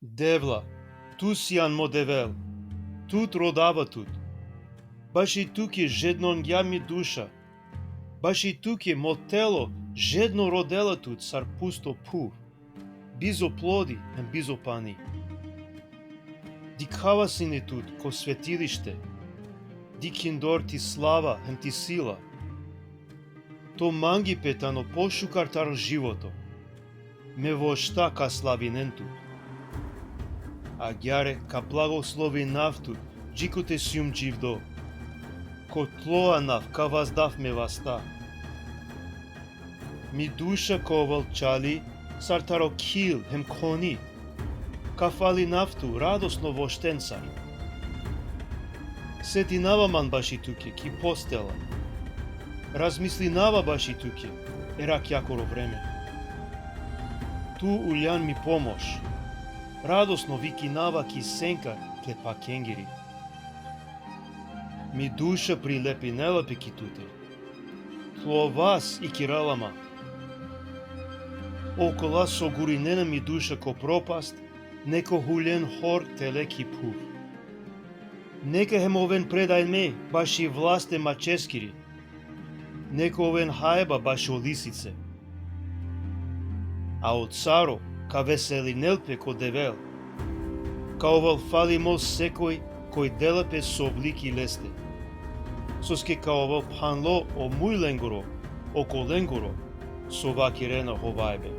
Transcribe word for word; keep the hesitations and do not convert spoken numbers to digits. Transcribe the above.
Devla, tu sian mo Devel, tut rodava tut. Baši tuke žednongja mi duša, baši tuke mo telo žedno rodela tut sar pusto phuv, bizo plodi hem bizo pani. Dikhava sine tut ko svetilište, dikhindor ti slava hem ti sila. To mangipe tano pošukar taro životo. Me vošta ka slavinen tut. Agjaar ka blagoslovinav tut dži kote sium dživdo. Ko tlo anav ka vazdav me vasta. Mi duša ka ovel čali sar taro khil hem khoni. Ka falinav tu radosno vošten sar. Setinava man baši tuke ki postela. Razmislinava baši tuke, e rakjakoro vreme. Tu uljan mi pomoš. Radosno vikinava ki senka tle pakengiri. Mi duša prilepinela pe ki tute. Tlo vas ikirela ma. Okola so gurinena mi duša ko propast, neka huljen hor tele ki phuv. Neka hem oven predajne baši vlaste mačeskiri. Neka oven hajba bašo lisice. A o caro ka veselinel pe ko Devel. Ka ovel falimo sekoj koj dela pe sovli ki leste. Soske ka ovel phanlo o muj lengoro, okolengoro, so vakirena hovajbe.